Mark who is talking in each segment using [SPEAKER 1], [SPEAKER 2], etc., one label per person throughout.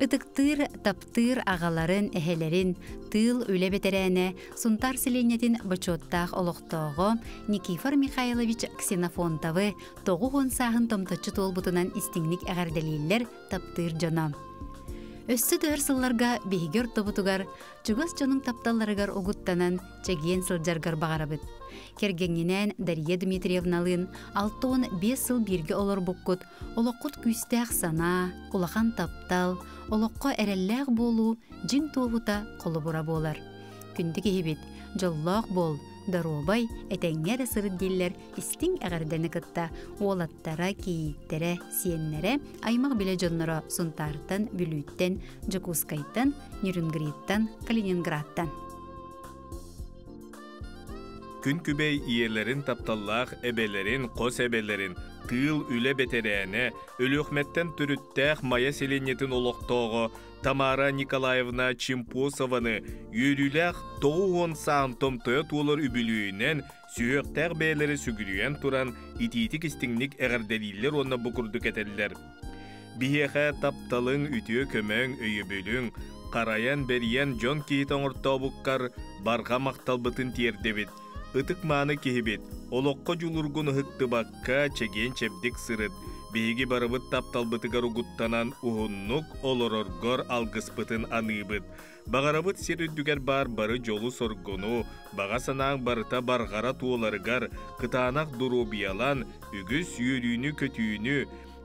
[SPEAKER 1] Ытыктыыр, таптыыр аҕаларын, эһэлэрин, тыыл үлэ бэтэрээнэ, Сунтаар сэлиэнньэтин бочуоттаах олохтооҕо Никифор Михайлович Ксенофонтовы 90 сааһын томточчу туолбутунан истиҥник эҕэрдэлииллэр таптыыр дьоно. Өссө да өр сылларга биһиги ортобутугар чугас дьонуҥ тапталларыгар угуттанан чэгиэн сылдьаргар баҕарабыт. Кэргэҥҥинээн Дария Дмитриевналыын 65 сыл бииргэ олорбуккут олоххут күүстээх санаа, улахан таптал, олоххо эрэллээх буолуу дьиҥ туоһута холобура буолар. Күндү киһибит, дьоллоох буол, доруобай, этэҥҥэ эрэ сырыт дииллэр истиҥ эҕэрдэни кытта уолаттара, кийииттэрэ, сиэннэрэ, аймах-билэ дьонноро Сунтаартан, Бүлүүттэн, Дьокуускайтан, Нерюнгриттан, Калининградтан.
[SPEAKER 2] Күн күбэй ийэлэрин тапталлаах эбэлэрин, хос эбэлэрин, тыыл үлэ бэтэрээнэ, Өлүөхмэттэн төрүттээх Майа сэлиэнньэтин олохтооҕо Тамара Николаевна Чемпосованы үөрүүлээх 90 саан томтойо туолар үбүлүөйүнэн сүһүөхтээх бэйэлэри сүгүрүйэн туран итиитик-истиҥник эҕэрдэлииллэр уонна бу курдук этэллэр. Биһиэхэ тапталыҥ, үтүө көмөҥ, өйөбүлүҥ, харайан, бэрийэн дьон киһитэ оҥортообуккар барҕа махталбытын тиэрдэбит. Ытык-мааны киһибит, олоххо дьулургун ыһыктыбакка чэгиэн-чэбдик сырыт, биһиги барыбыт тапталбытыгар угуттанан уһуннук олороргор алгыспытын аныыбыт. Баҕарабыт сир үрдүгэр баар бары дьолу-соргуну, баҕа санааҥ барыта барҕара туоларыгар, кытаанах доруобуйалан, үгүс үөрүүнү-көтүүнү,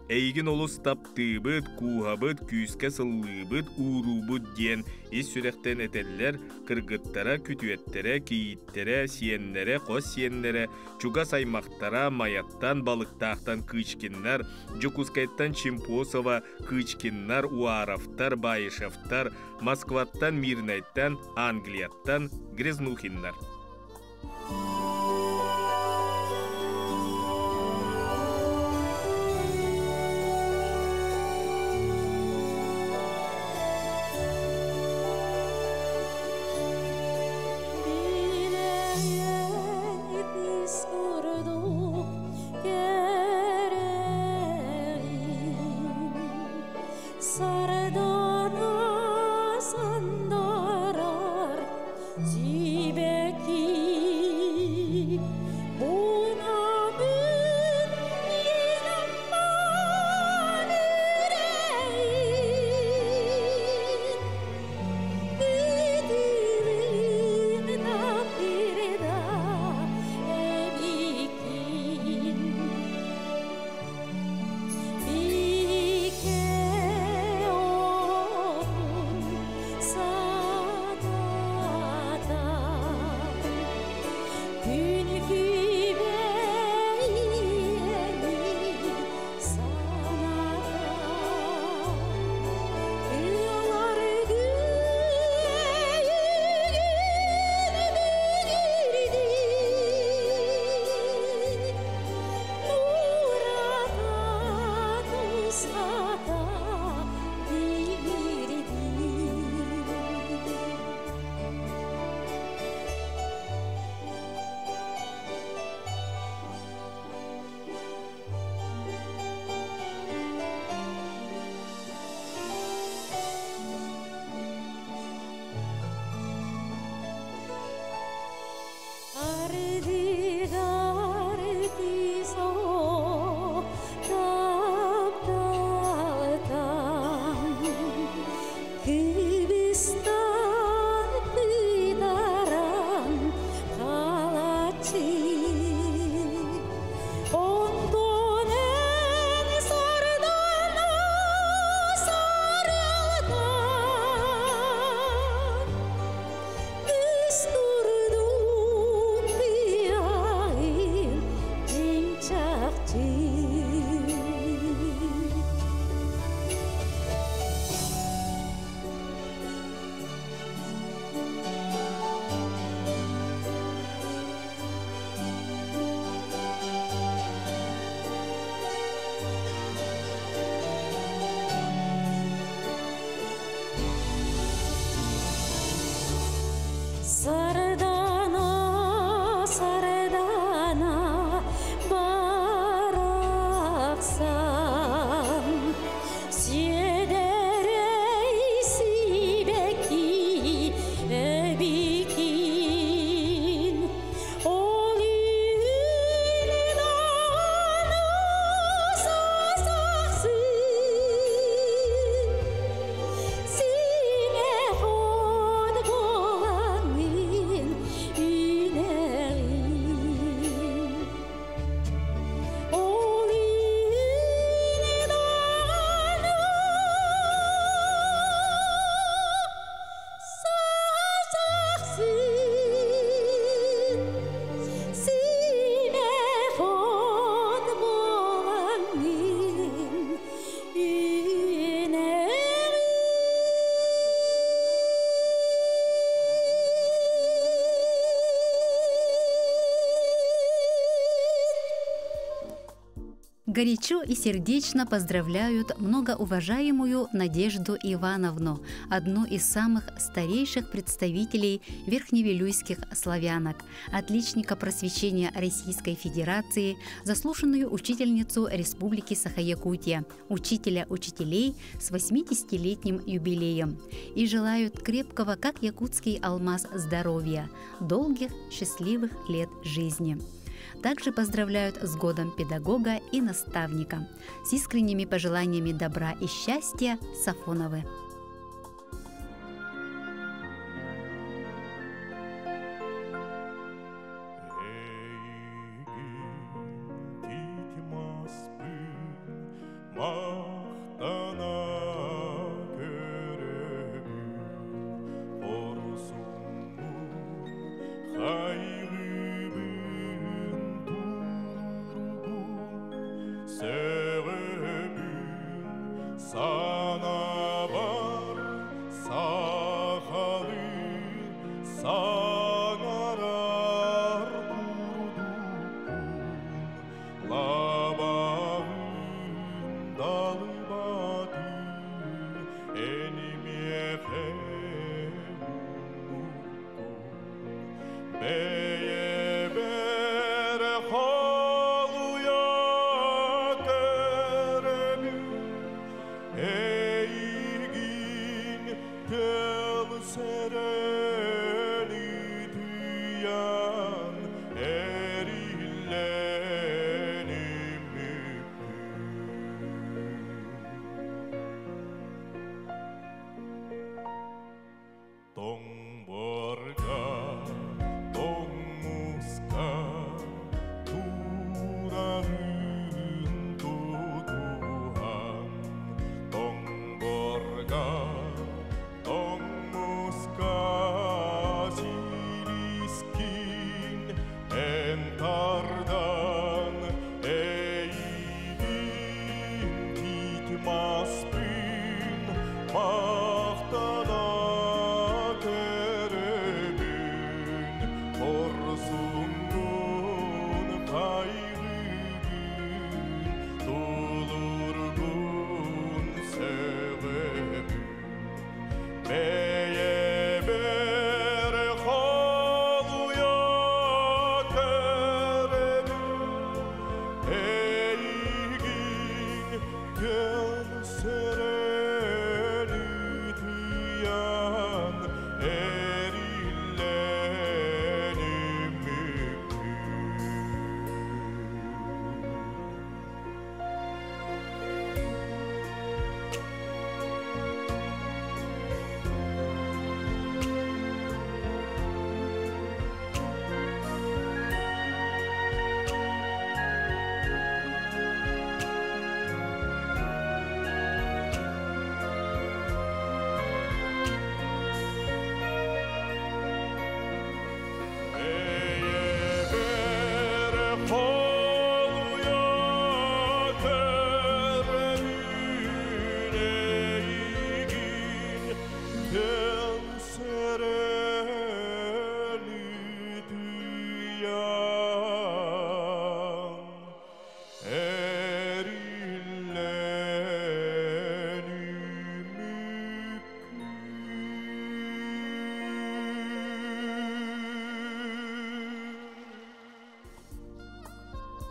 [SPEAKER 2] Эйигин олус таптыыбыт, кууһабыт, күүскэ сыллыыбыт, ууруубут диэн ис сүрэхтэн этэллэр кыргыттара, күтүөттэрэ, кийииттэрэ, сиэннэрэ, хос сиэннэрэ, чугас аймахтара Майаттан, Балыктаахтан Кычкиннар, Дьокуускайтан Чемпосова, Кычкиннар, Уаровтар, Баишевтар, Москваттан, Мирнэйтэн, Англияттан Грязнухиннар.
[SPEAKER 3] Сардана сандарар сибэки Унамын енамман үрейін Үдүрүн тапырда эбикин Бике отун сатата.
[SPEAKER 1] Горячо и сердечно поздравляют многоуважаемую Надежду Ивановну, одну из самых старейших представителей верхневилюйских славянок, отличника просвещения Российской Федерации, заслуженную учительницу Республики Саха-Якутия, учителя учителей с 80-летним юбилеем. И желают крепкого, как якутский алмаз, здоровья, долгих, счастливых лет жизни. Также поздравляют с годом педагога и наставника. С искренними пожеланиями добра и счастья Сафоновы.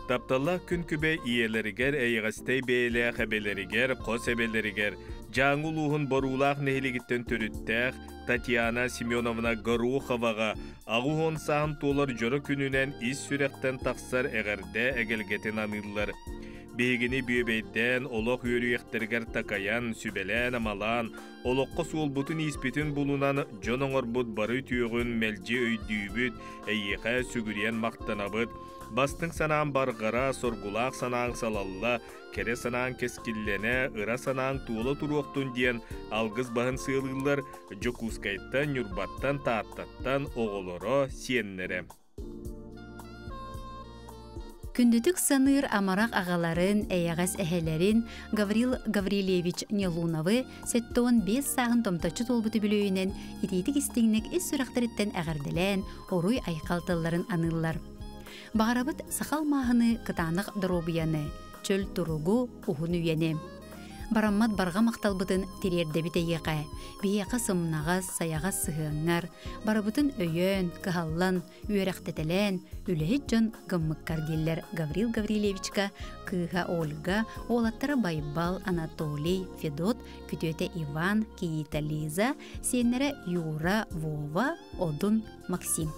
[SPEAKER 2] Тапталлаах күн күбэй ийэлэригэр, эйэҕэстэй бэйэлээх эбэлэригэр, хос эбэлэригэр, Дьааҥы улууһун Боруулаах нэһилиэгиттэн төрүттээх Татьяна Семеновна Гороховаҕа 80 сааһын туолар дьоро күнүнэн ис сүрэхтэн тахсар эҕэрдэ эгэлгэтин аныыллар. Биһигини бүөбэйдээн, олох үөрүйэхтэригэр такайан, сүбэлээн-амалаан, олоххо суолбутун-ииспитин булунан дьон оҥорбут бары үтүөҕүн мэлдьи өйдүүбүт, эйиэхэ сүгүрүйэн махтанабыт. Бастыҥ санаам барҕара, соргулаах санааҥ салалла, кэрэ санааҥ кэскиллэнэ, ыра санааҥ туола туруохтун диэн алгыс баһын сыалыыллар Дьокуускайтан, Ньурбаттан, Тааттаттан оҕолоро, сиэннэрэ.
[SPEAKER 1] Күндүтүк саныыр амарах аҕаларын, эйэҕэс эһэлэрин Гаврил Гаврильевич Нелуновы 75 сааһын томточчу туолбут үбүлүөйүнэн итиитик-истиҥник ис сүрэхтэриттэн эҕэрдэлээн, уруй-айхал тылларын аныыллар. Баҕарабыт саха алмааһыны кытаанах доруобуйаны, чөл туругу, уһун үйэни. Бараммат барҕа махталбытын тириэрдэбит эйиэхэ. Биһиэхэ сымнаҕас, сайаҕас сыһыаҥҥар, барыбытын өйөөн, кыһаллан, үөрэхтэтэлээн, үлэһит дьон гыммыккар дииллэр Гаврил Гаврильевичка кыыһа Ольга, уолаттара Байбал, Анатолий, Федот, күтүөтэ Иван, кийиитэ Лиза, сиэннэрэ Юра, Вова, Одун, Максим.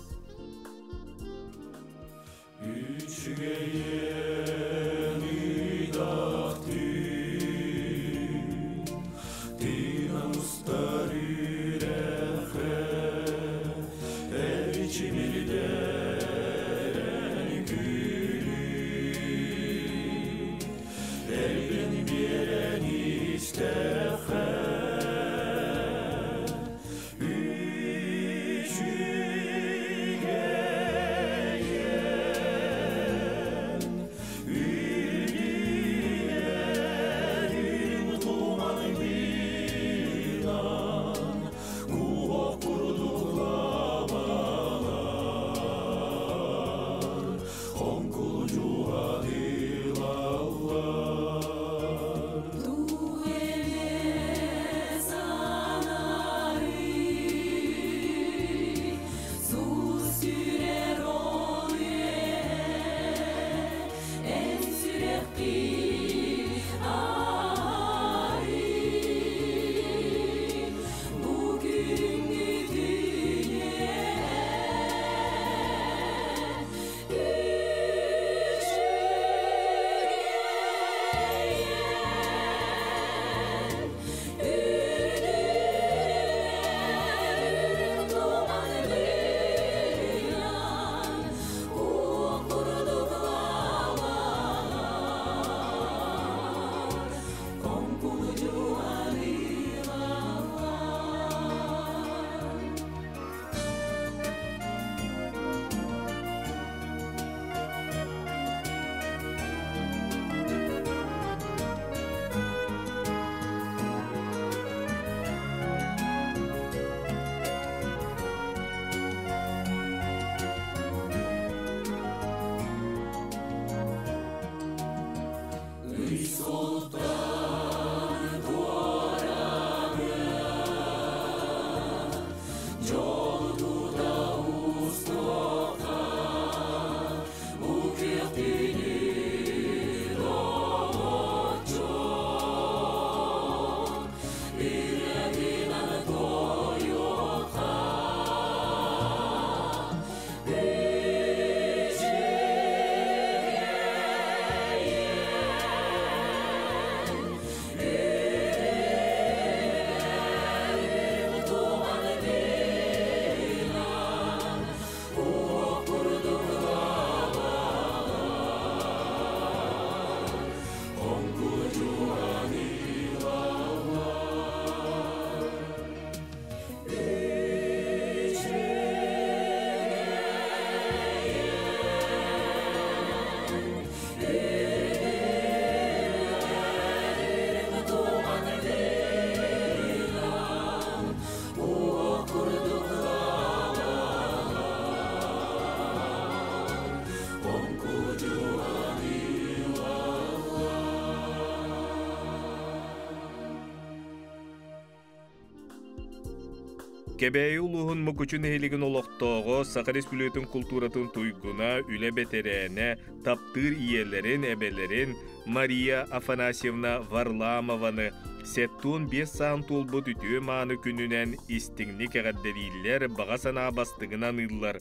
[SPEAKER 2] Кэбээйи улууһун Мукучу нэһилигин олохтооҕо, Саха Республикатын култууратын туйгуна, үлэ бэтэрээнэ, таптыыр ийэлэрин, эбэлэрин Мария Афанасьевна Варламованы 75 саан туолбут үтүө-мааны күнүнэн истиҥник эҕэрдэлииллэр, баҕа санаа бастыҥынан ыыллар.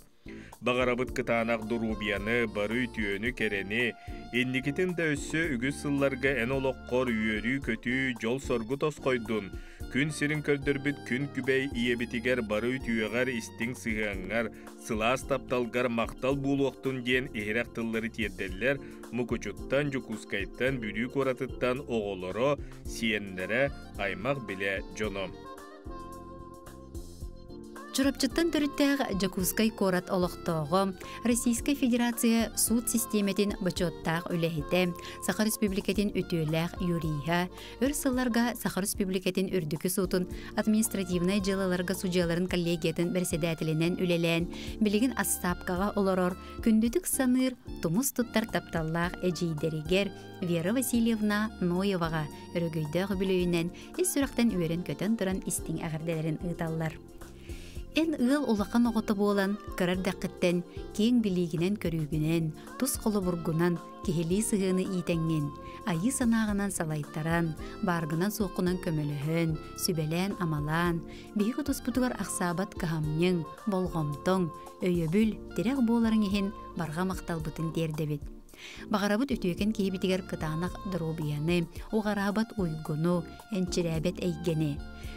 [SPEAKER 2] Баҕарабыт кытаанах доруобуйаны, бары үтүөнү, кэрэни, инникитин да өссө үгүс сылларга эн олоххор үөрүү-көтүү, дьол-соргу тосхойдун, күн сирин көрдөрбүт күн күбэй ийэбитигэр бары үтүөҕэр истиҥ сыһыаҥҥар, сылаас тапталгар махтал буолуохтун диэн иһирэх тыллары тиэрдэллэр Мукучуттан, Дьокуускайтан, Бүлүү куоратыттан оҕолоро, сиэннэрэ, аймах-билэ дьоно.
[SPEAKER 1] Чурапчыттан төрүттээх Дьокуускай куорат олохтооҕо, Российскай Федерация суут систиэмэтин бочуоттаах үлэһитэ, Саха Республикатын үтүөлээх юриһа, өр сылларга Саха Республикатын Үрдүкү суутун административнай дьыалаларга судьуйаларын коллегиятын бэрэссэдээтэлинэн үлэлээн, билигин отставкаҕа олорор, күндүтүк саныыр, тумус туттар тапталлаах эдьиийдэригэр Вера Васильевна Ноеваҕа өрөгөйдөөх үбүлүөйүнэн ис сүрэхтэн үөрэн-көтөн туран истиҥ эҕэрдэлэрин ыыталлар. Эн ыал улахан оҕото буолан, кыра эрдэххиттэн киэҥ билиигинэн-көрүүгүнэн, тус холобургунан киһилии сыһыаны иитэҥҥин, айыы санааҕынан салайтаран, бааргынан-суоххунан көмөлөһөн, сүбэлээн-амалаан, биһиги туспутугар ахсаабат кыһамньыҥ, болҕомтоҥ, өйөбүл, тирэх буоларыҥ иһин барҕа махталбытын тиэрдэбит. Баҕарабыт үтүөкэн киһибитигэр кытаанах доруобуйаны, уҕараабат уйгуну, энчирээбэт эйгэни.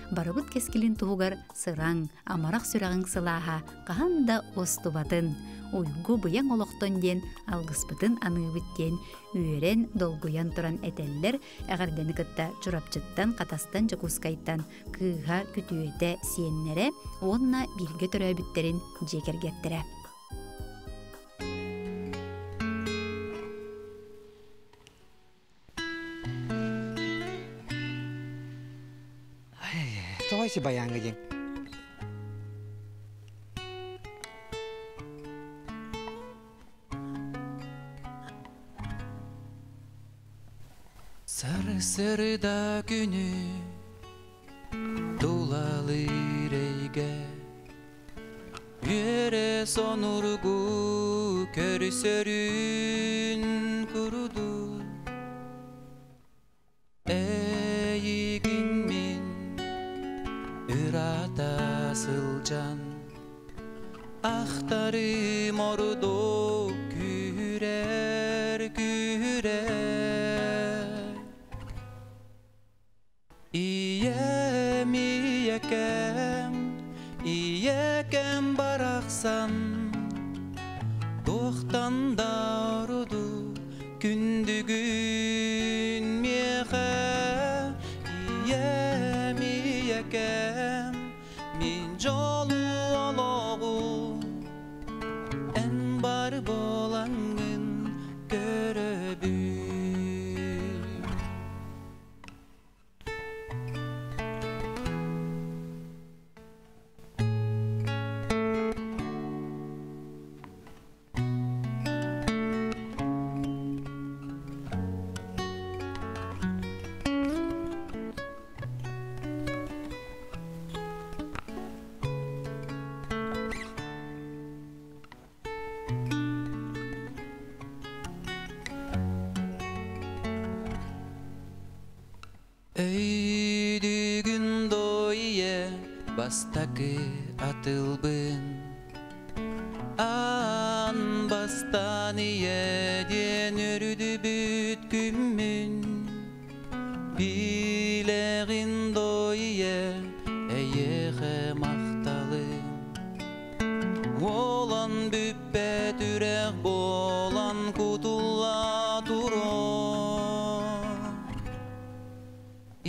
[SPEAKER 1] Барыбыт кэскилин туһугар сыраҥ, амарах сүрэҕиҥ сылааһа хаһан да уостубатын, уйгу быйаҥ олохтон диэн алгыспытын аныыбыт диэн үөрэн, долгуйан туран этэллэр эҕэрдэни кытта Чурапчыттан, Хатастан, Дьокуускайтан кыыһа, күтүөтэ, сиэннэрэ уонна бииргэ төрөөбүттэрин дьиэ кэргэттэрэ.
[SPEAKER 4] Тоҕо си баяҥҥа диэн?
[SPEAKER 5] Сарсырда күнү тулалыыр эйгэ Үөрэ сонургу көрсөрүн курдук Эйигин мин ыраата сылдьан Ахтарым ордук күүрэр күүрэр Ийэм, ийэкэм, ийэкэм барахсан Туохтан да ордук күндүгүн миэхэ Ийэм, ийэкэм, мин дьолу олоҕу Эн бар буолаҥҥын көрөбүн. Өйдүгүн дойе бастакы атылбын Аан бастаан ийэ диэн өрүдүбүт күммүн Билэҕин дойе эйиэхэ махталым Уолан бүппэт үрэх буолан кутулла турар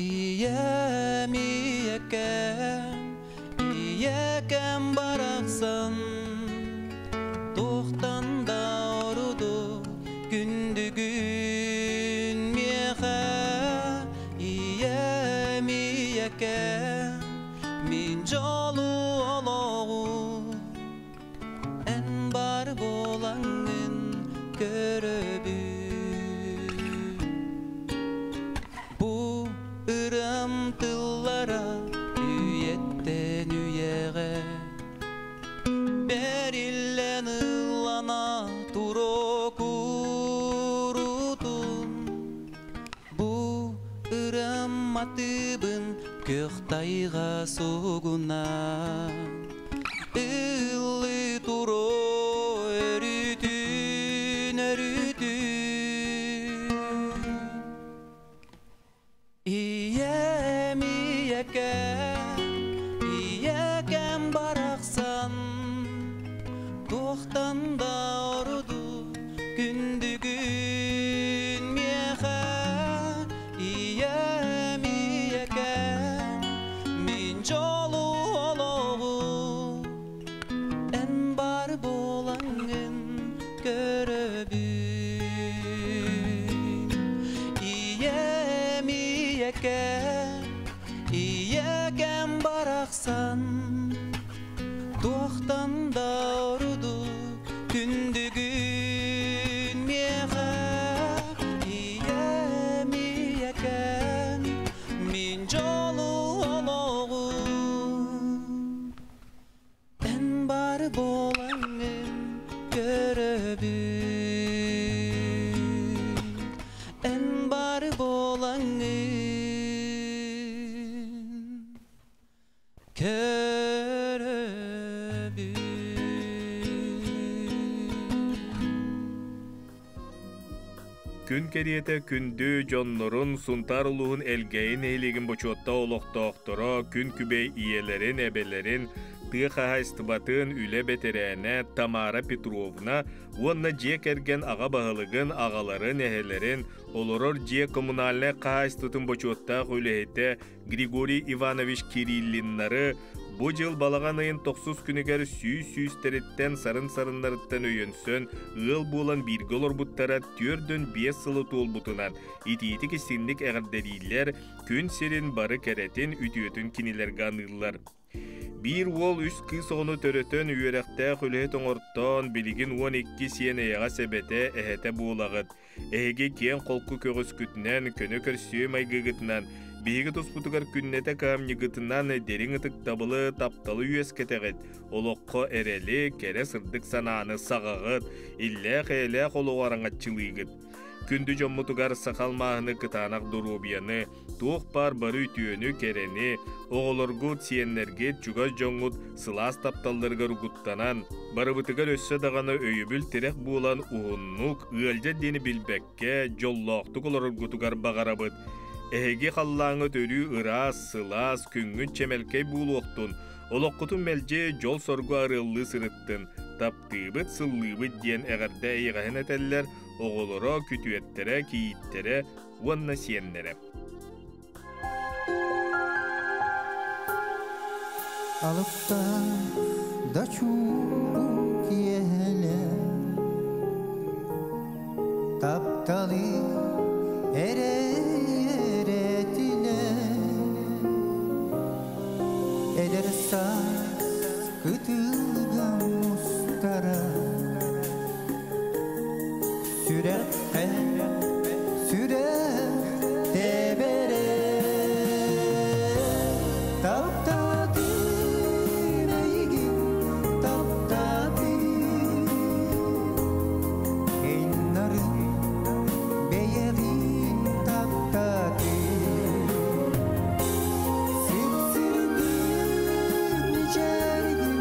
[SPEAKER 5] Ийэм, ийэкэм, ийэкэм барахсан Туохтан да ордук күндүгүн миэхэ Ийэм, ийэкэм, мин дьолу олоҕу Эн бар буолаҥҥын көрөбүн Бу ырыам тыллара үйэттэн үйэҕэ Бэриллэн ыллана туруо куруутун Бу ырыам матыыбын күөх тайҕа сугуна Ыллыы туруо өрүүтүн өрүүтүн Ийэм, ийэкэм, ийэкэм барахсан Туохтан да ордук күндүгүн миэхэ Ийэм, ийэкэм, мин дьолу олоҕу барахсан Туохтан да ордук күндүгүн миэхэ Ийэм, ийэкэм, мин дьолу олоҕум Эн баар буолаҥҥын көрөбүн Эн баар буолаҥҥын көрөбүн.
[SPEAKER 2] Күн кэриэтэ күндү дьоннорун Сунтаар улууһун Элгээйи нэһилиэгин бочуотта олохтоохторо күн күбэй ийэлэрин, эбэлэрин, тыа хаһаайыстыбатын үлэ бэтэрээнэ Тамара Петровна уонна дьиэ кэргэн аҕа баһылыгын, аҕаларын, эһэлэрин, олорор дьиэ коммунальнай хаһаайыстыбатын бочуоттаах үлэһитэ Григорий Иванович Кириллиннары бу дьыл балаҕан ыйын тохсус күнүгэр сүүс сүүстэриттэн сарын-сарыннарыттан өйөнсөн ыал буолан бииргэ олорбуттара 45 сылы туолбутунан итиитик-истиҥник эҕэрдэлииллэр, күн сирин бары кэрэтин, үтүөтүн кинилэргэ аныыллар. Биир уол үс кыыс оҕону төрөтөн, үөрэхтээх үлэһит оҥортоон, билигин 12 сиэн эйэҕэс эбэтэ, эһэтэ буолаҕыт. Эһиги киэҥ-холку көҕүскүтүнэн, көнө көрсүө майгыгытынан, биһиги туспутугар күннэтэ кыһамньыгытынан дириҥ ытыктабылы, тапталы үөскэтэҕит, олоххо эрэли, кэрэ сырдык санааны саҕаҕыт, иллээх-эйэлээх олоҕу араҥаччылыыгыт. Күндү дьоммутугар саха алмааһыны кытаанах доруобуйаны, туох баар бары үтүөнү, кэрэни, оҕолоргут, сиэннэргит, чугас дьоҥҥут сылаас тапталларыгар угуттанан, барыбытыгар өссө даҕаны өйөбүл-тирэх буолан уһуннук, ыалдьар диэни билбэккэ, дьоллоохтук олороргутугар баҕарабыт. Эһиги халлааҥҥыт өрүү ыраас, сылаас, күҥҥүт чэмэлкэй буолуохтун, олоххутун мэлдьи дьол-соргу арыаллыы сырыттын, таптыыбыт, сыллыыбыт диэн эҕэрдэ эйэҕэһин этэллэр оҕолоро, күтүөттэрэ, кийииттэрэ уонна сиэннэрэ.
[SPEAKER 4] Алыптаах да чуумпу киэһэлэр Тапталы эрэ эрэтилэр Эдэр саас кытылга мустара Сүрэххэ сүрэх тэбэрэ Таптаатым эйигин таптаатым Эн нарын бэйэҕин таптаатым Сип-сирдик мичээргин.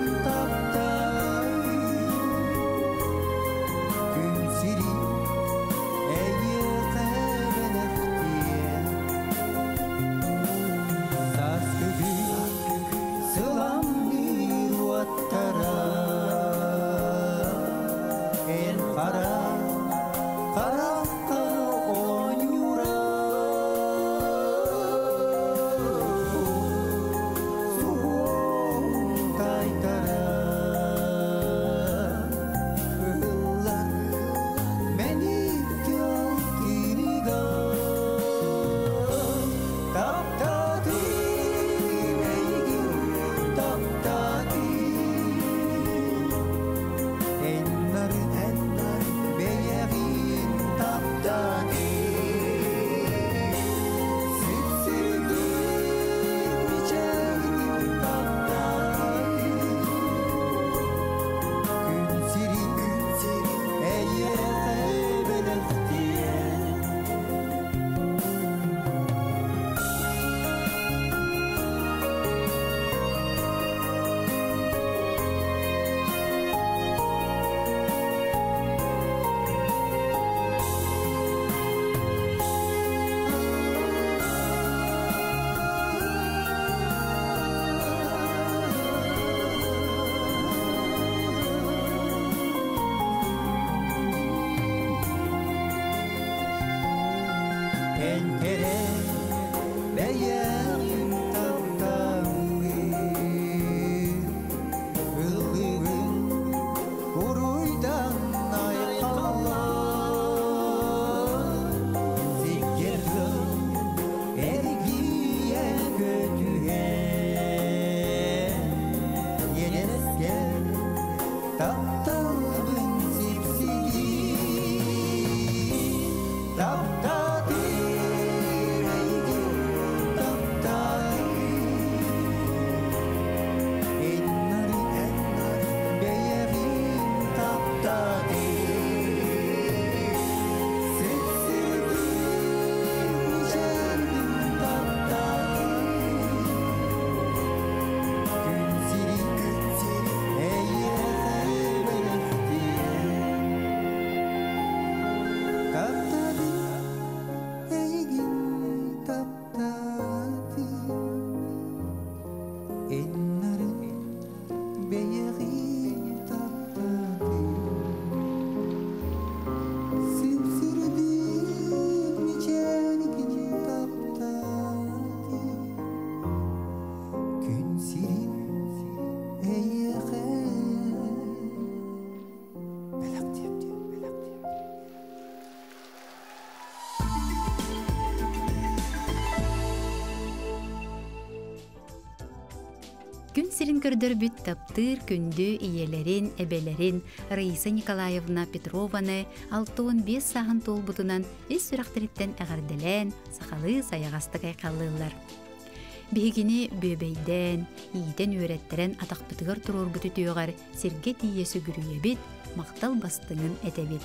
[SPEAKER 4] Эн нарын бэйэҕин таптаатым Сып-сырдык мичээргин таптаатым Күн сирин эйиэхэ бэлэхтиэм бэлэхтиэм.
[SPEAKER 1] Күн сирин көрдөрбүт таптыыр күндү ийэлэрин, эбэлэрин Раиса Николаевна Петрованы 65 сааһын туолбутунан ис сүрэхтэриттэн эҕэрдэлээн, сахалыы сайаҕастык айхаллыыллар. Биһигини бүөбэйдээн, иитэн үөрэттэрэн атахпытыгар туруорбут үтүөҕэр сиргэ тиийэ сүгүрүйэбит, махтал бастыҥын этэбит.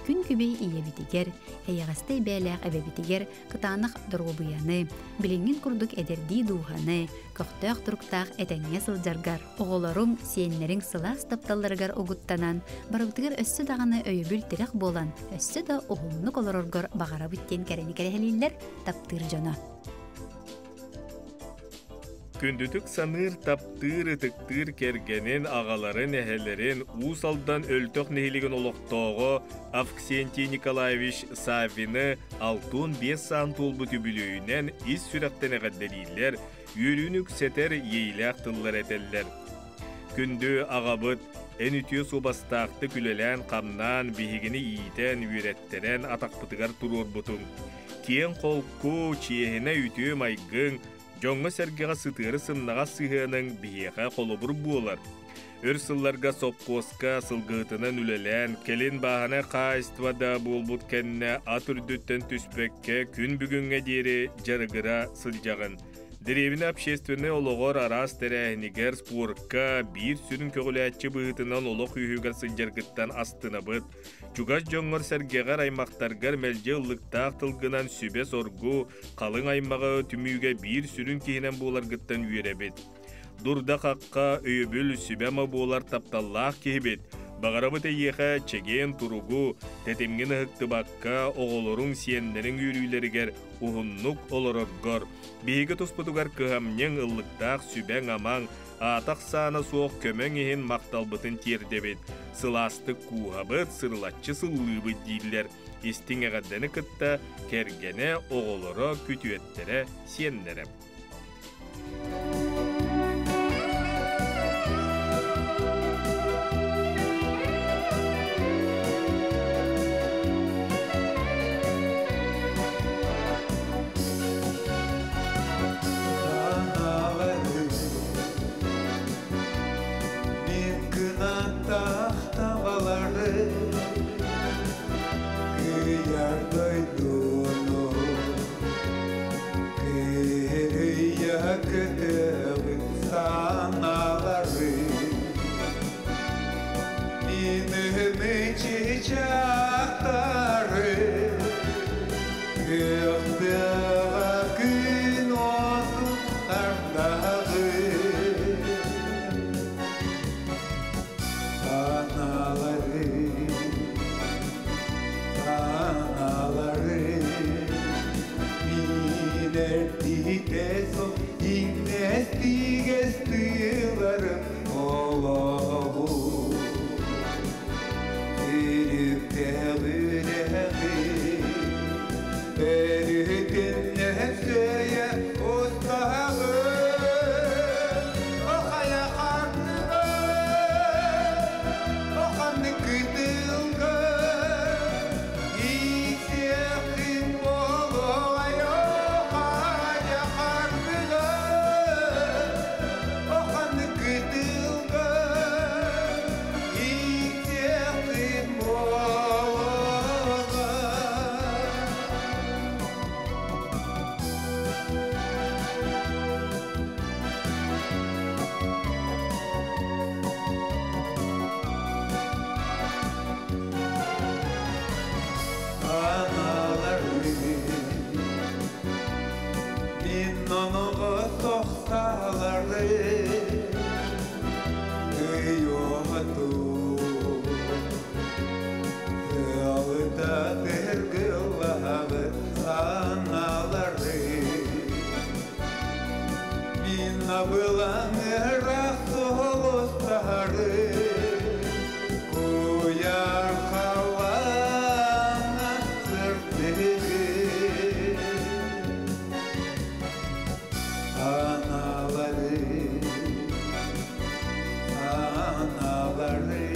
[SPEAKER 1] Күн күбэй ийэбитигэр, эйэҕэстэй бээлээх эбэбитигэр кытаанах доруобуйаны, билиҥҥин курдук эдэрдии дууһаны, көхтөөх туруктаах этэҥҥэ сылдьаргар, оҕолоруҥ, сиэннэриҥ сылаас тапталларыгар угуттанан, барыбытыгар өссө даҕаны өйөбүл-тирэх буолан, өссө да уһуннук олороргор баҕарабыт диэн кэрэни кэрэһэлииллэр таптыыр дьоно.
[SPEAKER 2] Күндүтүк саныыр, таптыыр, ытыктыыр кэргэнин, аҕаларын, эһэлэрин Уус Алдан Өлтөх нэһилиэгин олохтооҕо Авксентий Николаевич Саввины 65 саан туолбут үбүлүөйүнэн ис сүрэхтэн эҕэрдэлииллэр, үөрүүнү үксэтэр иэйиилээх тыллар этэллэр. Күндү аҕабыт, эн үтүө суобастаахтык үлэлээн-хамнаан, биһигини иитэн, үөрэттэрэн атахпытыгар туруорбутуҥ. Киэҥ-холку, чиэһинэй үтүө майгыҥ, дьоҥҥо-сэргэҕэ сытыары сымнаҕас сыһыаныҥ биһиэхэ холобур буолар. Өр сылларга сопхуоска сылгыһытынан үлэлээн, кэлин бааһынай хаһаайыстыба да буолбут кэннэ ат үрдүттэн түспэккэ күн бүгүҥҥэ диэри дьарыгыра сылдьаҕын. Дэриэбинэ общественнай олоҕор араас тэрээһинигэр, спорка биир сүрүн көҕүлээччи быһыытынан олох үөһүгэр сылдьаргыттан астынабыт. Чугас дьоҥҥор-сэргэҕэр, аймахтаргар мэлдьи ыллыктаах тылгынан сүбэ-соргу, халыҥ аймаҕы түмүүгэ биир сүрүн киһинэн буоларгыттан үөрэбит. Дурда-хахха, өйөбүл, сүбэ-ама буолар тапталлаах киһибит. Баҕарабыт эйиэхэ чэгиэн туругу, тэтимҥин ыһыктыбакка, оҕолоруҥ, сиэннэриҥ үөрүүлэригэр уһуннук олороргор. Биһиги туспутугар кыһамньыҥ, ыллыктаах сүбэҥ-амаҥ, аата-ахсаана суох көмөҥ иһин махталбытын тиэрдэбит. Сылаастык кууһабыт, сырылаччы сыллыыбыт дииллэр. Истиҥ эҕэрдэни кытта кэргэнэ, оҕолоро, күтүөттэрэ, сиэннэрэ.
[SPEAKER 4] Аналары Мин кынаттаах табалары Кыйар дойдуну Кыйа көтөҕүн санаалары Мин чыычаахтары Күөх тыаҕа күн уотун тардаҕы Санаалары, санаалары Мин эрдиитэ суох иҥнэстигэс тыыларым олоҕу Сүрүктээх үрэҕи Өрүтүннэһэн сөйө устаҕын О хайа ханныга О ханнык кытылга Ииксиэххин буолуоҕай О хайа ханныга О ханнык кытылга Ииксиэххин буолуоҕай. Аналары Мин оноҕо тохталары Ыйооту Ыалыта тыргыллаҕы санаалары Мин Абылаҥ ыраах сулустары, Куйаар халлааҥҥа сырдыгы. Аналары, аналары.